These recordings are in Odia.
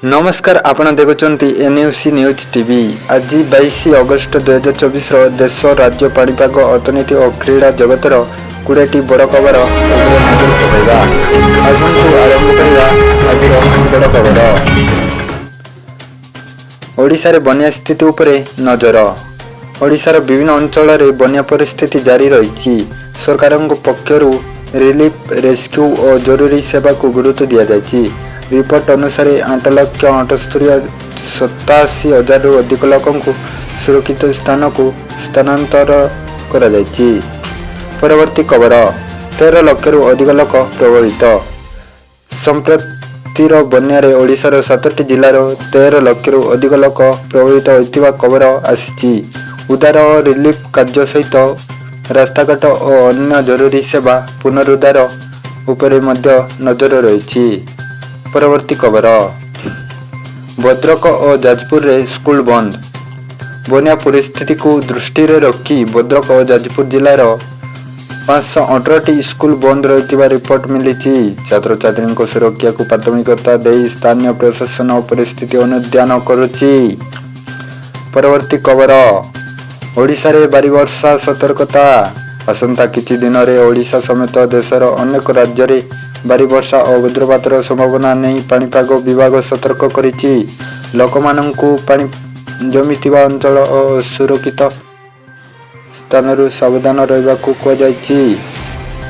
ନମସ୍କାର, ଆପଣ ଦେଖୁଛନ୍ତି ଏନ୍ୟୁସି ନ୍ୟୁଜ୍ ଟିଭି। ଆଜି 22 ଅଗଷ୍ଟ 2024ର ଦେଶ, ରାଜ୍ୟ, ପାଣିପାଗ, ଅର୍ଥନୀତି ଓ କ୍ରୀଡ଼ା ଜଗତର 20ଟି ବଡ଼ ଖବର ଉପରେ ନଜର ପକାଇବା। ଆସନ୍ତୁ ଆରମ୍ଭ କରିବା ଆଜିର ବଡ଼ ଖବର। ଓଡ଼ିଶାରେ ବନ୍ୟା ସ୍ଥିତି ଉପରେ ନଜର। ଓଡ଼ିଶାର ବିଭିନ୍ନ ଅଞ୍ଚଳରେ ବନ୍ୟା ପରିସ୍ଥିତି ଜାରି ରହିଛି। ସରକାରଙ୍କ ପକ୍ଷରୁ ରିଲିଫ, ରେସ୍କ୍ୟୁ ଓ ଜରୁରୀ ସେବାକୁ ଗୁରୁତ୍ୱ ଦିଆଯାଇଛି। ରିପୋର୍ଟ ଅନୁସାରେ 8,78,87,000ରୁ ଅଧିକ ଲୋକଙ୍କୁ ସୁରକ୍ଷିତ ସ୍ଥାନକୁ ସ୍ଥାନାନ୍ତର କରାଯାଇଛି। ପରବର୍ତ୍ତୀ ଖବର, 13 ଲକ୍ଷରୁ ଅଧିକ ଲୋକ ପ୍ରଭାବିତ। ସମ୍ପ୍ରତିର ବନ୍ୟାରେ ଓଡ଼ିଶାର ସାତଟି ଜିଲ୍ଲାର 13 ଲକ୍ଷରୁ ଅଧିକ ଲୋକ ପ୍ରଭାବିତ ହୋଇଥିବା ଖବର ଆସିଛି। ଉଦ୍ଧାର ଓ ରିଲିଫ କାର୍ଯ୍ୟ ସହିତ ରାସ୍ତାଘାଟ ଓ ଅନ୍ୟ ଜରୁରୀ ସେବା ପୁନରୁଦ୍ଧାର ଉପରେ ମଧ୍ୟ ନଜର ରହିଛି। ପରବର୍ତ୍ତୀ ଖବର, ଭଦ୍ରକ ଓ ଯାଜପୁରରେ ସ୍କୁଲ ବନ୍ଦ। ବନ୍ୟା ପରିସ୍ଥିତିକୁ ଦୃଷ୍ଟିରେ ରଖି ଭଦ୍ରକ ଓ ଯାଜପୁର ଜିଲ୍ଲାର 518ଟି ସ୍କୁଲ ବନ୍ଦ ରହିଥିବା ରିପୋର୍ଟ ମିଳିଛି। ଛାତ୍ରଛାତ୍ରୀଙ୍କ ସୁରକ୍ଷାକୁ ପ୍ରାଥମିକତା ଦେଇ ସ୍ଥାନୀୟ ପ୍ରଶାସନ ପରିସ୍ଥିତି ଅନୁଧ୍ୟାନ କରୁଛି। ପରବର୍ତ୍ତୀ ଖବର, ଓଡ଼ିଶାରେ ଭାରୀ ବର୍ଷା ସତର୍କତା। ଆସନ୍ତା କିଛି ଦିନରେ ଓଡ଼ିଶା ସମେତ ଦେଶର ଅନେକ ରାଜ୍ୟରେ ଭାରୀ ବର୍ଷା ଓ ବଜ୍ରପାତର ସମ୍ଭାବନା ନେଇ ପାଣିପାଗ ବିଭାଗ ସତର୍କ କରିଛି। ଲୋକମାନଙ୍କୁ ପାଣି ଜମିଥିବା ଅଞ୍ଚଳ ଓ ସୁରକ୍ଷିତ ସ୍ଥାନରୁ ସାବଧାନ ରହିବାକୁ କୁହାଯାଇଛି।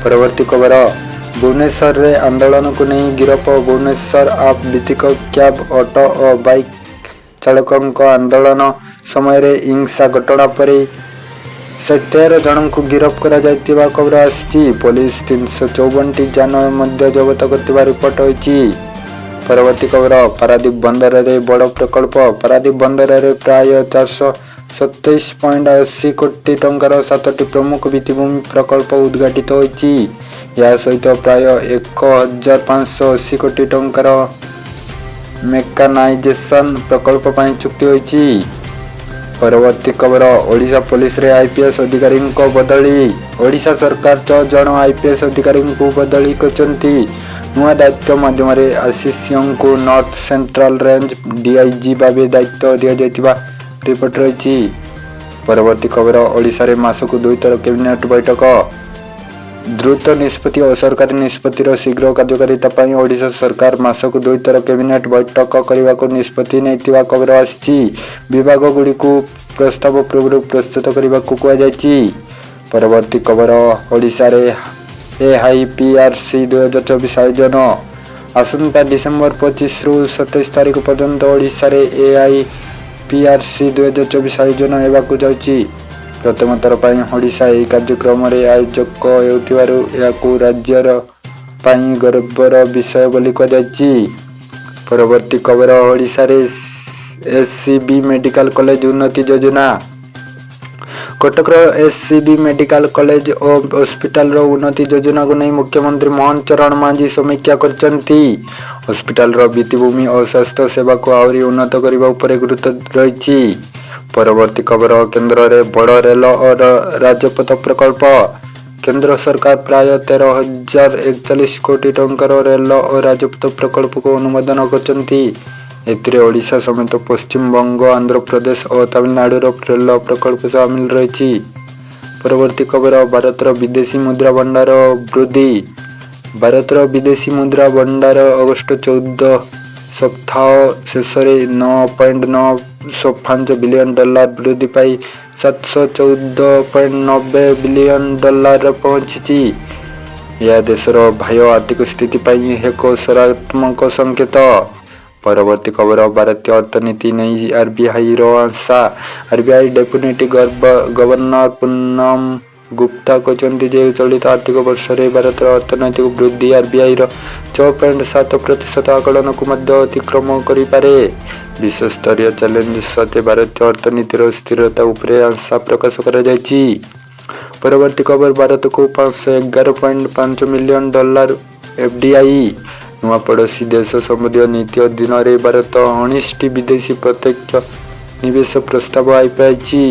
ପରବର୍ତ୍ତୀ ଖବର, ଭୁବନେଶ୍ୱରରେ ଆନ୍ଦୋଳନକୁ ନେଇ ଗିରଫ। ଭୁବନେଶ୍ୱର ଆପ୍ ଭିତ୍ତିକ କ୍ୟାବ୍, ଅଟୋ ଓ ବାଇକ୍ ଚାଳକଙ୍କ ଆନ୍ଦୋଳନ ସମୟରେ ହିଂସା ଘଟଣା ପରେ 113 ଜଣଙ୍କୁ ଗିରଫ କରାଯାଇଥିବା ଖବର ଆସିଛି। ପୋଲିସ 354ଟି ଯାନ ମଧ୍ୟ ଜବତ କରିଥିବା ରିପୋର୍ଟ ହୋଇଛି। ପରବର୍ତ୍ତୀ ଖବର, ପାରାଦୀପ ବନ୍ଦରରେ ବଡ଼ ପ୍ରକଳ୍ପ। ପାରାଦୀପ ବନ୍ଦରରେ ପ୍ରାୟ 427.80 କୋଟି ଟଙ୍କାର ସାତଟି ପ୍ରମୁଖ ଭିତ୍ତିଭୂମି ପ୍ରକଳ୍ପ ଉଦ୍ଘାଟିତ ହୋଇଛି। ଏହା ସହିତ ପ୍ରାୟ 1580 କୋଟି ଟଙ୍କାର ମେକାନାଇଜେସନ ପ୍ରକଳ୍ପ ପାଇଁ ଚୁକ୍ତି ହୋଇଛି। ପରବର୍ତ୍ତୀ ଖବର, ଓଡ଼ିଶା ପୋଲିସରେ ଆଇପିଏସ୍ ଅଧିକାରୀଙ୍କ ବଦଳି। ଓଡ଼ିଶା ସରକାର ଛଅ ଜଣ ଆଇପିଏସ୍ ଅଧିକାରୀଙ୍କୁ ବଦଳି କରିଛନ୍ତି। ନୂଆ ଦାୟିତ୍ୱ ମାଧ୍ୟମରେ ଆଶିଷ ସିଂହଙ୍କୁ ନର୍ଥ ସେଣ୍ଟ୍ରାଲ ରେଞ୍ଜ ଡିଆଇଜି ଭାବେ ଦାୟିତ୍ୱ ଦିଆଯାଇଥିବା ରିପୋର୍ଟ ରହିଛି। ପରବର୍ତ୍ତୀ ଖବର, ଓଡ଼ିଶାରେ ମାସକୁ ଦୁଇଥର କ୍ୟାବିନେଟ୍ ବୈଠକ। ଦ୍ରୁତ ନିଷ୍ପତ୍ତି ଓ ସରକାରୀ ନିଷ୍ପତ୍ତିର ଶୀଘ୍ର କାର୍ଯ୍ୟକାରିତା ପାଇଁ ଓଡ଼ିଶା ସରକାର ମାସକୁ ଦୁଇଥର କ୍ୟାବିନେଟ୍ ବୈଠକ କରିବାକୁ ନିଷ୍ପତ୍ତି ନେଇଥିବା ଖବର ଆସିଛି। ବିଭାଗଗୁଡ଼ିକୁ ପ୍ରସ୍ତାବ ପୂର୍ବରୁ ପ୍ରସ୍ତୁତ କରିବାକୁ କୁହାଯାଇଛି। ପରବର୍ତ୍ତୀ ଖବର, ଓଡ଼ିଶାରେ ଏଆଇପିଆରସି 2024 ଆୟୋଜନ। ଆସନ୍ତା ଡିସେମ୍ବର 25ରୁ 27 ତାରିଖ ପର୍ଯ୍ୟନ୍ତ ଓଡ଼ିଶାରେ ଏଆଇପିଆରସି 2024 ଆୟୋଜନ ହେବାକୁ ଯାଉଛି। ପ୍ରଥମ ଥର ପାଇଁ ଓଡ଼ିଶା ଏହି କାର୍ଯ୍ୟକ୍ରମରେ ଆୟୋଜକ ହେଉଥିବାରୁ ଏହାକୁ ରାଜ୍ୟର ପାଇଁ ଗୌରବର ବିଷୟ ବୋଲି କୁହାଯାଇଛି। ପରବର୍ତ୍ତୀ ଖବର, ଓଡ଼ିଶାରେ ଏସ୍ସିବି ମେଡିକାଲ କଲେଜ ଉନ୍ନତି ଯୋଜନା। କଟକର ଏସ୍ସିବି ମେଡିକାଲ କଲେଜ ଓ ହସ୍ପିଟାଲର ଉନ୍ନତି ଯୋଜନାକୁ ନେଇ ମୁଖ୍ୟମନ୍ତ୍ରୀ ମୋହନ ଚରଣ ମାଝୀ ସମୀକ୍ଷା କରିଛନ୍ତି। ହସ୍ପିଟାଲର ଭିତ୍ତିଭୂମି ଓ ସ୍ୱାସ୍ଥ୍ୟ ସେବାକୁ ଆହୁରି ଉନ୍ନତ କରିବା ଉପରେ ଗୁରୁତ୍ୱ ରହିଛି। ପରବର୍ତ୍ତୀ ଖବର, କେନ୍ଦ୍ରରେ ବଡ଼ ରେଳ ଓ ରାଜପଥ ପ୍ରକଳ୍ପ। କେନ୍ଦ୍ର ସରକାର ପ୍ରାୟ 13,041 କୋଟି ଟଙ୍କାର ରେଳ ଓ ରାଜପଥ ପ୍ରକଳ୍ପକୁ ଅନୁମୋଦନ କରିଛନ୍ତି। ଏଥିରେ ଓଡ଼ିଶା ସମେତ ପଶ୍ଚିମବଙ୍ଗ, ଆନ୍ଧ୍ରପ୍ରଦେଶ ଓ ତାମିଲନାଡୁର ରେଳ ପ୍ରକଳ୍ପ ସାମିଲ ରହିଛି। ପରବର୍ତ୍ତୀ ଖବର, ଭାରତର ବିଦେଶୀ ମୁଦ୍ରା ଭଣ୍ଡାର ବୃଦ୍ଧି। ଭାରତର ବିଦେଶୀ ମୁଦ୍ରା ଭଣ୍ଡାର ଅଗଷ୍ଟ 14 ସପ୍ତାହ ଶେଷରେ 9.95 ବିଲିୟନ ଡଲାର ବୃଦ୍ଧି ପାଇ 714.90 ବିଲିୟନ ଡଲାରରେ ପହଞ୍ଚିଛି। ଏହା ଦେଶର ବାହ୍ୟ ଆର୍ଥିକ ସ୍ଥିତି ପାଇଁ ଏକ ସକାରାତ୍ମକ ସଂକେତ। ପରବର୍ତ୍ତୀ ଖବର, ଭାରତୀୟ ଅର୍ଥନୀତି ନେଇ ଆରବିଆଇର ଆଶା। RBI deputy governor Poonam Gupta କହିଛନ୍ତି ଯେ ଚଳିତ ଆର୍ଥିକ ବର୍ଷରେ ଭାରତର ଅର୍ଥନୈତିକ ବୃଦ୍ଧି ଆରବିଆଇର 6.7% ଆକଳନକୁ ମଧ୍ୟ ଅତିକ୍ରମ କରିପାରେ। ବିଶ୍ୱସ୍ତରୀୟ ଚ୍ୟାଲେଞ୍ଜ ସତ୍ତ୍ୱେ ଭାରତୀୟ ଅର୍ଥନୀତିର ସ୍ଥିରତା ଉପରେ ଆଶା ପ୍ରକାଶ କରାଯାଇଛି। ପରବର୍ତ୍ତୀ ଖବର, ଭାରତକୁ 511.5 ମିଲିୟନ ଡଲାର ଏଫଡିଆଇ। ନୂଆ ପଡ଼ୋଶୀ ଦେଶ ସମ୍ବନ୍ଧୀୟ ନୀତି ଅଧୀନରେ ଭାରତ 19ଟି ବିଦେଶୀ ପ୍ରତ୍ୟକ୍ଷ ନିବେଶ ପ୍ରସ୍ତାବ ପାଇଛି।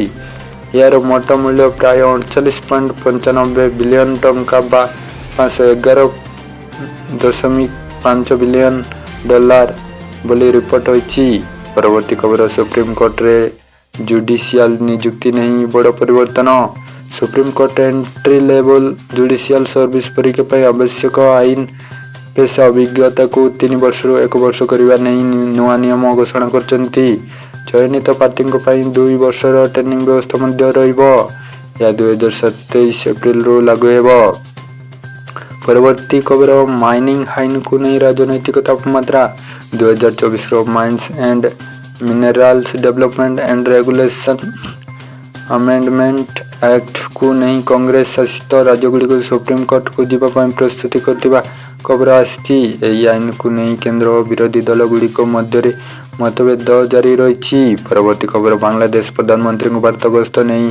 ଏହାର ମୋଟ ମୂଲ୍ୟ ପ୍ରାୟ 39.95 ବିଲିୟନ ଟଙ୍କା ବା 511.5 ବିଲିୟନ ଡଲାର। ବୋଲି ରିପୋର୍ଟ ହୋଇଛି। ପରବର୍ତ୍ତୀ ଖବର, ସୁପ୍ରିମକୋର୍ଟରେ ଜୁଡିସିଆଲ ନିଯୁକ୍ତି ନେଇ ବଡ଼ ପରିବର୍ତ୍ତନ। Supreme court entry level judicial service ପରୀକ୍ଷା ପାଇଁ ଆବଶ୍ୟକ ଆଇନ ପେଶା ଅଭିଜ୍ଞତାକୁ 3 ବର୍ଷରୁ ଏକ ବର୍ଷ କରିବା ନେଇ ନୂଆ ନିୟମ ଘୋଷଣା କରିଛନ୍ତି। ଚୟନିତ ପ୍ରାର୍ଥୀଙ୍କ ପାଇଁ 2 ବର୍ଷର ଟ୍ରେନିଂ ବ୍ୟବସ୍ଥା ମଧ୍ୟ ରହିବ। ଏହା 2027 ଏପ୍ରିଲରୁ ଲାଗୁ ହେବ। ପରବର୍ତ୍ତୀ ଖବର, ମାଇନିଂ ଆଇନକୁ ନେଇ ରାଜନୈତିକ ତାପମାତ୍ରା। 2024ର Mines and Minerals Development and Regulation Amendment ଆକ୍ଟକୁ ନେଇ କଂଗ୍ରେସ ଶାସିତ ରାଜ୍ୟଗୁଡ଼ିକୁ ସୁପ୍ରିମକୋର୍ଟକୁ ଯିବା ପାଇଁ ପ୍ରସ୍ତୁତି କରୁଥିବା ଖବର ଆସିଛି। ଏହି ଆଇନକୁ ନେଇ କେନ୍ଦ୍ର ଓ ବିରୋଧୀ ଦଳଗୁଡ଼ିକ ମଧ୍ୟରେ ମତଭେଦ ଜାରି ରହିଛି। ପରବର୍ତ୍ତୀ ଖବର, ବାଂଲାଦେଶ ପ୍ରଧାନମନ୍ତ୍ରୀଙ୍କ ଭାରତ ଗସ୍ତ ନେଇ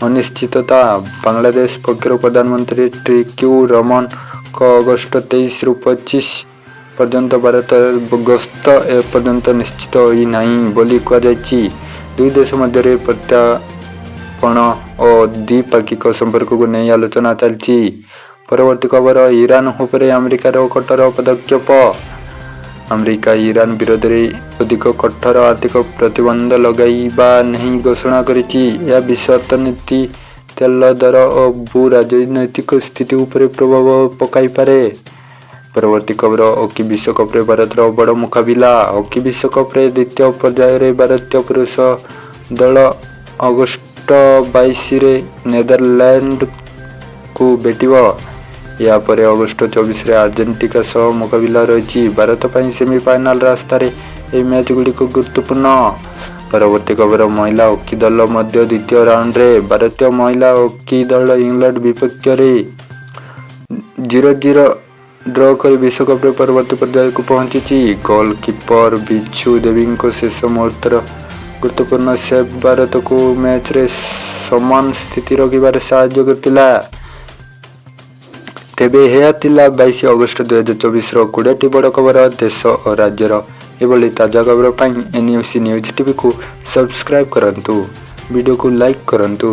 ଅନିଶ୍ଚିତତା। ବାଂଲାଦେଶ ପକ୍ଷରୁ ପ୍ରଧାନମନ୍ତ୍ରୀ ଟି କ୍ୟୁ ରମନଙ୍କ ଅଗଷ୍ଟ 23ରୁ 25 ପର୍ଯ୍ୟନ୍ତ ଭାରତ ଗସ୍ତ ଏପର୍ଯ୍ୟନ୍ତ ନିଶ୍ଚିତ ହୋଇନାହିଁ ବୋଲି କୁହାଯାଇଛି। ଦୁଇ ଦେଶ ମଧ୍ୟରେ ପ୍ରତ୍ୟର୍ପଣ ଓ ଦ୍ୱିପାକ୍ଷିକ ସମ୍ପର୍କକୁ ନେଇ ଆଲୋଚନା ଚାଲିଛି। ପରବର୍ତ୍ତୀ ଖବର, ଇରାନ ଉପରେ ଆମେରିକାର କଠୋର ପଦକ୍ଷେପ। ଆମେରିକା ଇରାନ ବିରୋଧରେ ଅଧିକ କଠୋର ଆର୍ଥିକ ପ୍ରତିବନ୍ଧ ଲଗାଇବା ନେଇ ଘୋଷଣା କରିଛି। ଏହା ବିଶ୍ୱ ଅର୍ଥନୀତି, ତେଲ ଦର ଓ ଭୂ ରାଜନୈତିକ ସ୍ଥିତି ଉପରେ ପ୍ରଭାବ ପକାଇପାରେ। ପରବର୍ତ୍ତୀ ଖବର, ହକି ବିଶ୍ୱକପରେ ଭାରତର ବଡ଼ ମୁକାବିଲା। ହକି ବିଶ୍ୱକପରେ ଦ୍ୱିତୀୟ ପର୍ଯ୍ୟାୟରେ ଭାରତୀୟ ପୁରୁଷ ଦଳ ଅଗଷ୍ଟ 22ରେ ନେଦରଲ୍ୟାଣ୍ଡକୁ ଭେଟିବ। ଏହାପରେ ଅଗଷ୍ଟ 24ରେ ଆର୍ଜେଣ୍ଟିନା ସହ ମୁକାବିଲା ରହିଛି। ଭାରତ ପାଇଁ ସେମିଫାଇନାଲ ରାସ୍ତାରେ ଏହି ମ୍ୟାଚଗୁଡ଼ିକ ଗୁରୁତ୍ୱପୂର୍ଣ୍ଣ। ପରବର୍ତ୍ତୀ ଖବର, ମହିଳା ହକି ଦଳ ମଧ୍ୟ ଦ୍ୱିତୀୟ ରାଉଣ୍ଡରେ। ଭାରତୀୟ ମହିଳା ହକି ଦଳ ଇଂଲଣ୍ଡ ବିପକ୍ଷରେ 0-0 ଡ୍ର କରି ବିଶ୍ୱକପରେ ପରବର୍ତ୍ତୀ ପର୍ଯ୍ୟାୟକୁ ପହଞ୍ଚିଛି। ଗୋଲକିପର ବିଜୁ ଦେବୀଙ୍କ ଶେଷ ମୁହୂର୍ତ୍ତର ଗୁରୁତ୍ୱପୂର୍ଣ୍ଣ ସେଭ୍ ଭାରତକୁ ମ୍ୟାଚରେ ସମାନ ସ୍ଥିତି ରଖିବାରେ ସାହାଯ୍ୟ କରିଥିଲା। ତେବେ ଏହା ଥିଲା 22 ଅଗଷ୍ଟ 2024ର 20ଟି ବଡ଼ ଖବର। ଦେଶ ଓ ରାଜ୍ୟର ଏଭଳି ତାଜା ଖବର ପାଇଁ ଏନ୍ୟୁସି ନ୍ୟୁଜ୍ ଟିଭିକୁ ସବସ୍କ୍ରାଇବ୍ କରନ୍ତୁ, ଭିଡ଼ିଓକୁ ଲାଇକ୍ କରନ୍ତୁ।